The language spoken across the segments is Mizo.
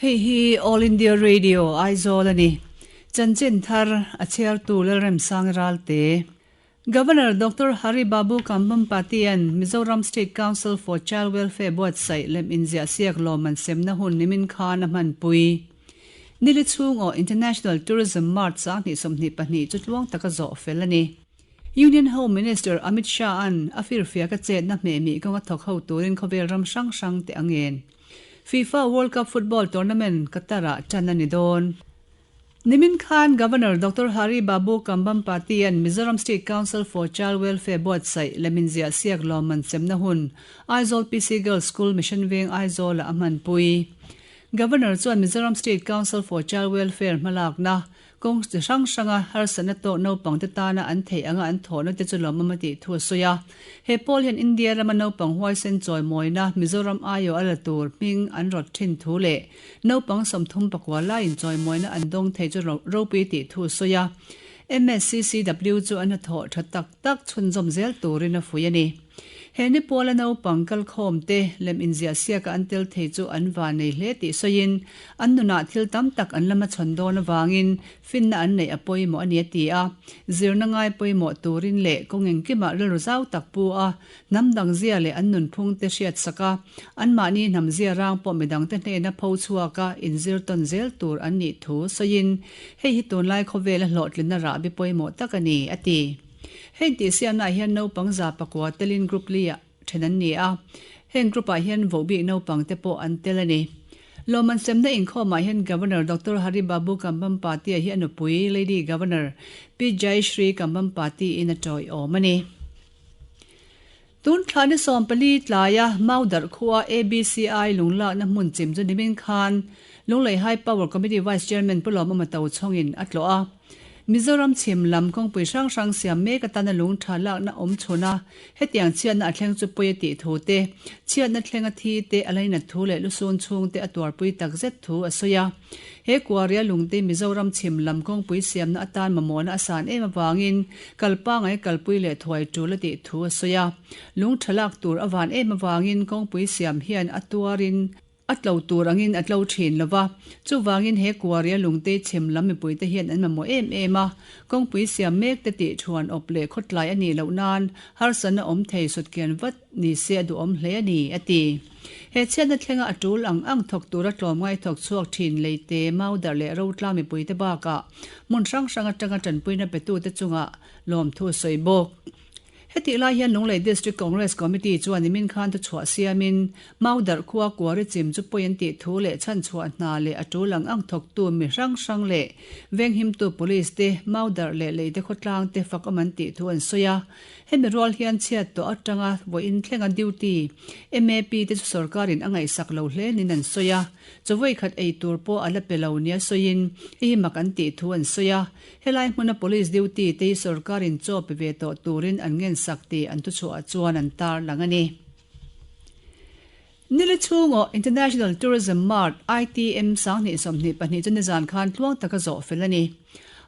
Hei hi All India Radio, Aizawl a ni. Chanchin thar a chhiartu Lalremsang Ralte. Governor Doctor Hari Babu Kambhampati-a'n Mizoram State Council for Child Welfare buatsaih lem inziah siak lawmman semna hun nimin khan a hmanpui. Nili chhung aw International Tourism Mart 2022 chu tluang taka zawh fel a ni. Union Home Minister Amit Shah-a'n a firfiak a chetna hmehmih kawnga thawk ho turin khawvel ram hrang hrang te a ngen. FIFA World Cup football tournament Qatar-ah tan a ni dawn. Nimin khan Governor Doctor Hari Babu Kambhampati-a'n Mizoram State Council for Child Welfare buatsaih lem inziah siak lawmman semna hun Aizawl PC Girls School Mission Veng Aizawl-ah a hmanpui. Governor chuan Mizoram State Council for Child Welfare hmalakna Kawng chi hrang hranga harsatna tawh naupangte tana an theih anga an thawhna te chu lawmawm a tih thu a sawi a. He pawl hian India rama naupang huaisen chawimawina Mizoram aiawh a la tur hming an rawt thin thu leh naupang 34 laiin chawimawina an dawng thei chu ropui tih thu a sawi a. MSCCW chu an hnathawh tha tak tak chhunzawm zel turin a fuih a ni. He ni pawla naupang kalkhawmte lem inziah siaka an tel thei chu an va nei hle tih sawiin, an nunah thil tam tak an lama chhawn dawn avangin finna an neih a pawimawh a ni a ti a. Zirna ngai pawimawh turin leh kawng engkimah rilru zau tak pu a, hnam dang zia leh an nunphungte hriat sak a, anmahni hnam zia rang pawh midangte hnena pho chhuaka inzir tawn zel tur an nih thu sawiin, hei hi tunlai khawvela hlawhtlinna rahbi pawimawh tak a ni, a ti. Heng tihsiamnaah hian naupang 100 telin Group li ah then an ni a, heng group ah hian vohbik naupang te pawh an tel a ni. Lawmman semna inkhawmah hian Governor Doctor Hari Babu Kambhampati-a hi a nupui Lady Governor Pi Jayashree Kambhampati in a tawiawm a ni. Tun thla ni 14 tlaia Maudarh khua ABCI lunglakna hmun chim chu nimin khan Lunglei High Power Committee Vice Chairman Pu Lawmawma Tochhawngin a tlawh a. Mizoram chhim lam kawngpui hrang hrang siam mek atana lung tha lakna awm chhun a, hetiang chhiatna a thleng chu pawi a tih thu te, chhiatna thleng a thi te a lainat thu leh lusun chhung te a tuarpui tak zet thu a sawi a. He kuaria lungte Mizoram chhim lam kawngpui siamna atan mamawhna a san em avangin kal pangai kalpui leh thuai tul a tih thu a sawi a. Lung tha lak tur a van em avangin kawngpui siam hian a tuarin a tlo tur angin a tlo thin lo va. Chuvangin he kuaria lungte chhim lam mipuite hian an mamawh em em a. Kawngpui siam mek te tih thuan awp leh khawtlai a nih loh nan harsatna awm thei sutkian vat ni se a duhawm hle a ni, a ti. He chhiatna thlenga a tul ang ang thawk tura tlawmngai thawk chhuak thin leite, maudarh leh rotlang mipuite bakah hmun hrang hrang atanga tanpuina petute chungah lawmthu a sawi bawk. Hetih lai hian Lunglei District Congress Committee chuan nimin khan thuchhuah siamin maudarh khua kuari chim chu pawi an tih thu leh chhanchhuah hna leh a tul ang ang thawktu mi hrang hrang leh venghimtu police te, maudarh leh leite khawtlang te fak awm an tih thu an sawi a. Hemi rual hian chhiat tawh atanga vawiin thlenga duty MAP te chu sorkarin a ngaihsak lo hle niin an sawi a, chawei khat ei tur pawh a la pe lo nia sawiin hei hi mak an tih thu an sawi a. Helai hmuna police duty te hi sorkarin chaw pe ve tawh turin an ngensak tih an thuchhuahah chuan an tarlang a ni. Nili chhungaw International Tourism Mart, ITM, 2022 chu nizan khan tluang taka zawh fel a ni.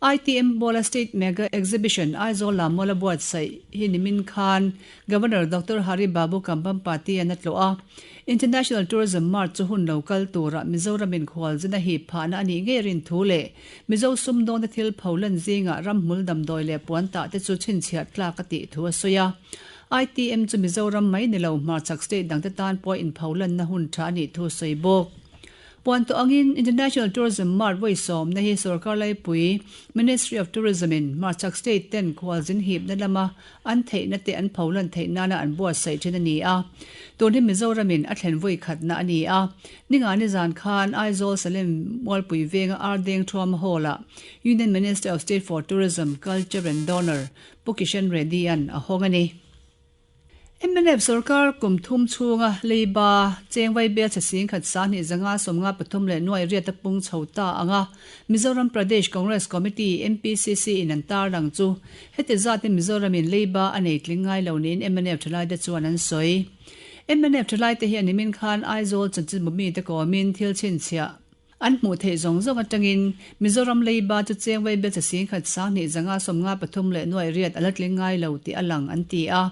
ITM Bawla State Mega Exhibition Aizawl Lammuala buatsaih hi nimin khan Governor Doctor Hari Babu Kambhampati-a'n a tlawh a. International Tourism Mart chu hun lo kal turah Mizoramin khualzin a hip phahna a nih ngei rin thu leh Mizo sumdawna thil pholan zingah ramhmul damdawi leh puan tah te chu chhinchhiah tlak a tih thu a sawi a. ITM chu Mizoram mai ni lo hmarchhak state dangte tan pawh inpholanna hun tha a nih thu sawi bawk. Puan tawh angin International Tourism Mart vawi sawmna hi sorkar laipui Ministry of Tourism in hmarchhak state ten khualzin hipna lama an theihna te an pholan theih nana an buatsaih thin a ni a. Tun hi Mizoram in a thlen vawi khatna a ni a. Ninga nizan khan Aizawl Salem Mualpui venga Ardeng Thuama Hall ah Union Minister of State for Tourism, Culture and Donor Pu Kishan Reddy-a'n a hawng a ni. Mnf sorkar kum thum chhunga leiba cheng vaibel chhe singkhat 20 zanga 53 leh nuai riat a pung chho ta ang a, Mizoram Pradesh Congress Committee, MPCC, in an tarlang chu heti zatin Mizoramin leiba a nei tling ngai lo niin mnf thalaite chuan an sawi. Mnf thalaite hi a nimin khan Aizawl chanchinbu mite kawmin thil chhinchhiah An hmuh theih zawng zawng atangin Mizoram leiba chu cheng vaibel che 20 20 zanga 53 leh nuai riat a la tling ngai lo tih a lang an ti a.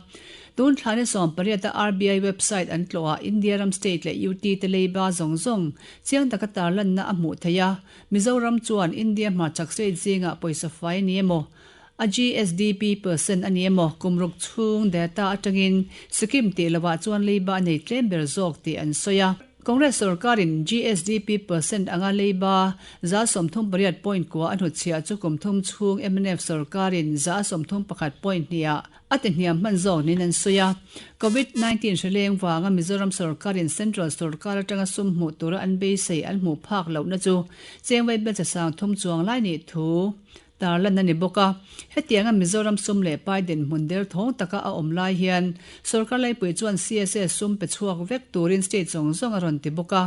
Tun thla ni 18 a RBI website an tlawhah India ram state leh UT te leiba zawng zawng chiang taka tarlanna a hmuh theih a, Mizoram chuan India hmarchhak state zingah pawisa fai a ni emaw, a GSDP percent a ni emaw kum ruk chhung data atangin Sikkim tih lovah chuan leiba a nei tlem ber zawk tih an sawi a. Congress sorkarin GSDP percent anga leiba 38 point kua a hnutchhiah chu kum thum chhung mnf sorkarin 31 point hniah a ti hniam hman zawk niin an sawi a. Covid 19 hri leng vanga Mizoram sorkarin Central sorkar atanga sum hmuh tura an beisei an hmuh phak lohna chu cheng vaibelchhe sang thum chuang lai nih thu tarlan a ni bawk a. Hetianga Mizoram sum leh pai dinhmun derthawng taka a awm lai hian sorkar laipui chuan CSS sum pe chhuak vek turin state zawng zawng a rawn ti bawk a.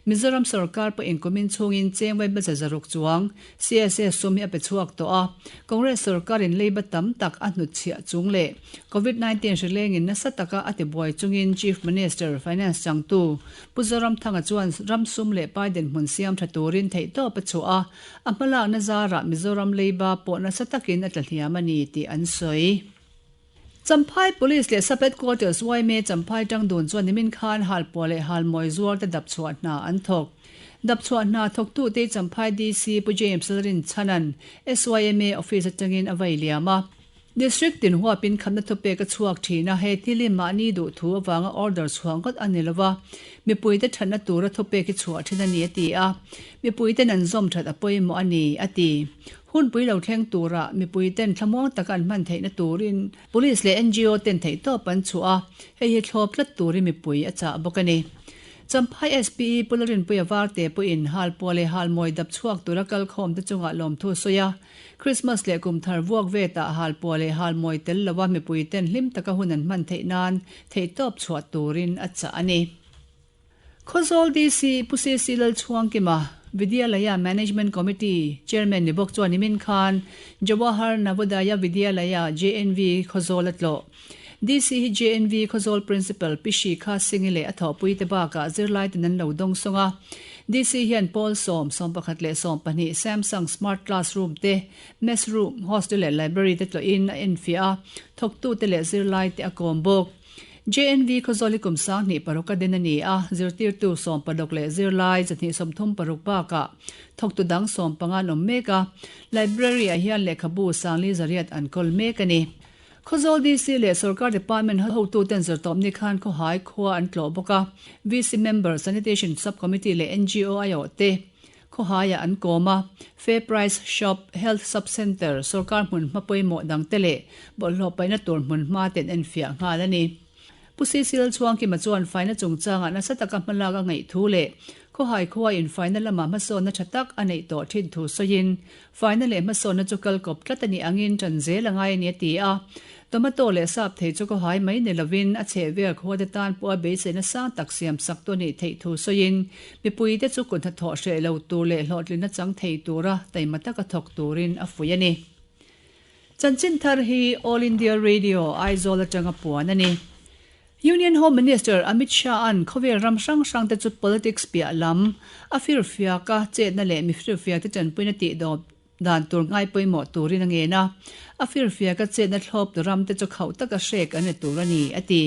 Mizoram sorkar pawhin kumin chhungin cheng vaibelchhe zaruk chuang CSS sum hi a pe chhuak tawh a, Congress sorkarin leiba tam tak a hnutchhiah chung leh Covid 19 hri lengin nasa taka a tibuai chungin Chief Minister, Finance changtu Pu Zoramthanga chuan ram sum leh pai dinhmun siam tha turin theihtawp a chhuah a, a hmalakna zarah Mizoram leiba pawh nasa takin a tla hliam a ni tih an sawi. Champhai Police leh Sub Headquarters yma Champhai Tangdun chuan nimin khan halpuah leh halmawi zuar te dapchhuah hna an thawk. Dapchhuah hna thawktute Champhai DC Pu James Lalrinchhanan SYMA office atangin a vai liam a. District tin huapin khamna thupek a chhuak thin a, he thil hi mahni duh thu avanga order chhuah ngawt a ni lo va, mipuite thatna tura thupek hi chhuah thin a ni a ti a, mipuiten an zawm that a pawimawh a ni, a ti. Hunpui lo thleng tura mipuiten thlamuang taka an hman theihna turin Police leh ngo ten theihtawp an chhuah a, hei hi thlawp tlat turin mipui a chah bawk a ni. Champhai SPE Pu Lalrinpuia Varte pawhin halpuah leh halmawi dap chhuak tura kalkhawmte chungah lawmthu a sawi a, Christmas leh kum thar vuak vetah halpuah leh halmawi tel lova mipuiten hlim taka hun an hman theih nan theihtawp chhuah turin a chah a ni. Khawzawl DC Pu CC Lalchhuangkima, Vidyalaya Management Committee Chairman ni bawk chuan nimin khan Jawahar Navodaya Vidyalaya, JNV, Khawzawl a tlawh. DC hi JNV Khawzawl Principal Pi Shikha Singh-i leh a thawhpuite bakah zirlaiten an lo dawng sawng a. DC hian pawl sawm, 11 leh 12 Samsung Smart Classroom te, Mess Room, Hostel leh Library te tlawhin a enfiah a, thawktute leh zirlaite a kawm bawk. JNV Khawzawl hi kum 2006 a den a ni a, zirtirtu 16 leh zirlai 136 bakah thawktu dang 15 an awm mek a, Library-ah hian lehkhabu 4,800 an kawl mek a ni. Khawzawl DC leh Sorkar Department hotuten zirtawpni khan khawhai khua an tlawh bawk a, VC member, Sanitation Sub-Committee leh ngo aiawhte Khawhaiah an kawm a, Fair Price Shop, Health Sub Centre, sorkar hmunhma pawimawh dangte leh bawlhhlawh paihna tur hmunhma ten enfiah nghal a ni. Pu Cecil Chhuangkima chuan faina chungchangah nasa taka hmalak a ngaih thu leh khawhai khua in faina lama hmasawnna tha tak a neih tawh thin thu sawiin, Faina leh hmasawnna chu kal kawp tlat a nih angin ṭan zel a ngai a ni a ti a. Tomato leh sap thei chu khawhai mai ni lovin a chheh vel khuate tan pawh a beiseina sang tak siam sak tu a nih theih thu sawiin mipuite chu kut hnathawh hreh lo tur leh hlawhtlinna chang thei tura taima taka thawk turin a fuih a ni. Chanchin thar hi All India Radio, Aizawl atanga puan a ni. Union Home Minister Amit Shah-a'n khawvel ram hrang hrangte chu politics piah lam a firfiaka chetna leh mi firfiakte tanpuina tih dawp dan tur ngai pawimawh turin a ngen a, a firfiaka chetna thlawp tu ramte chu khauh taka hrek an ni tur a ni, a ti.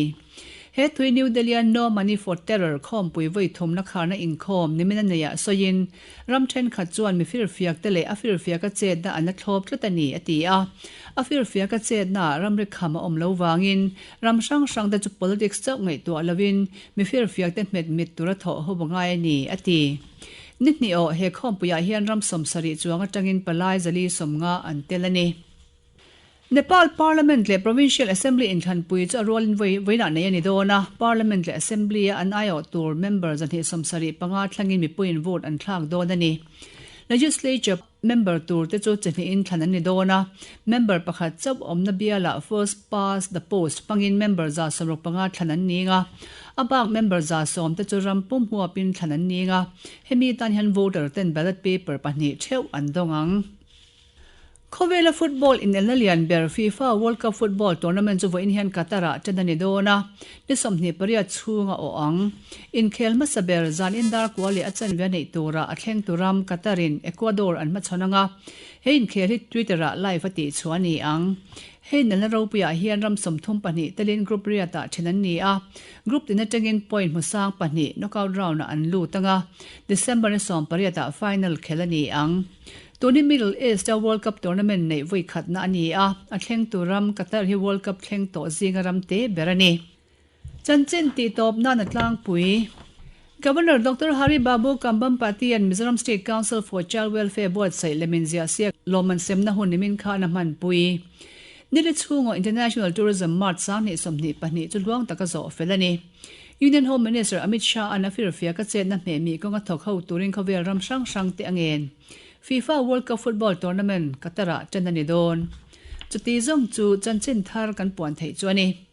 He thui New Delhi-a No Money for Terror khawmpui vawi thumna kharna inkhawm nimin a neiah sawiin ram thenkhat chuan mi firfiakte leh a firfiaka chetna an la thlawp tlat a ni, a ti a. A firfiaka chetnaah ramri kham a awm lo vangin Ram hrang hrang te chu politics chauh ngaihtuah lovin mi firfiak te hmet mit tura thawh ho ngai a ni, a ti. Ni hnih aw, he khawmpuiah hian ram 70 chuang atangin palai zali 50 an tel a ni. Nepal Parliament leh Provincial Assembly inthlanpui chu a rualin vawi vawiinah nei a ni dawn a, Parliament leh Assembly-a an aiawh tur member 275 thlangin mipuiin vote an thlak dawn a ni. Legislature. Member tur te chu chi hnihin thlan an ni dawn a, member pakhat chauh awmna bialah first past the post hmangin member 65 thlan an ning a, a bak member 10% te chu ram pum huapin thlan an ning a, hemi tan hian voter ten ballot paper pahnih theuh an dawng ang. Khawvela football inelna lian ber FIFA World Cup football tournament chu vawiin hian Qatar-ah ṭan a ni dawn a, ni 28 chhung a awh ang. Inkhel hmasa ber zan indar kua leh a chanve a neih turah a thlengtu ram Qatar-in Ecuador an hmachhawn ang a, he inkhel hi Twitter-ah live a tihchhuah a ni ang. Hei nalna ropuiah hian ram 32 telin Group riatah ṭhen an ni a, Group tin aṭangin point hmusang pahnih knockout round-ah an lut ang a, December ni 18 ah final khelh a ni ang. Tuni Middle East-a World Cup tournament neih vawi khatna a ni a, a thlengtu ram Qatar hi World Cup thleng tawh zinga ram te ber a ni. Chanchin tih tawp nan a tlangpui. Governor Doctor Hari Babu Kambhampati and Mizoram State Council for Child Welfare buatsaih lemin ziah siak lawmman semna hun nimin khan a hmanpui. Nili chhungaw International Tourism Mart 2022 chu luang taka zawh fel a ni. Union Home Minister Amit Shah an a firfiak a chetna hmeh mi kawnga thawk ho turin khawvel ram hrang hrang te a ngen. FIFA World Cup Football Tournament Qatar-ah ṭan a ni dawn. Chuti zawng chu chanchin thar kan puan theih chu a ni.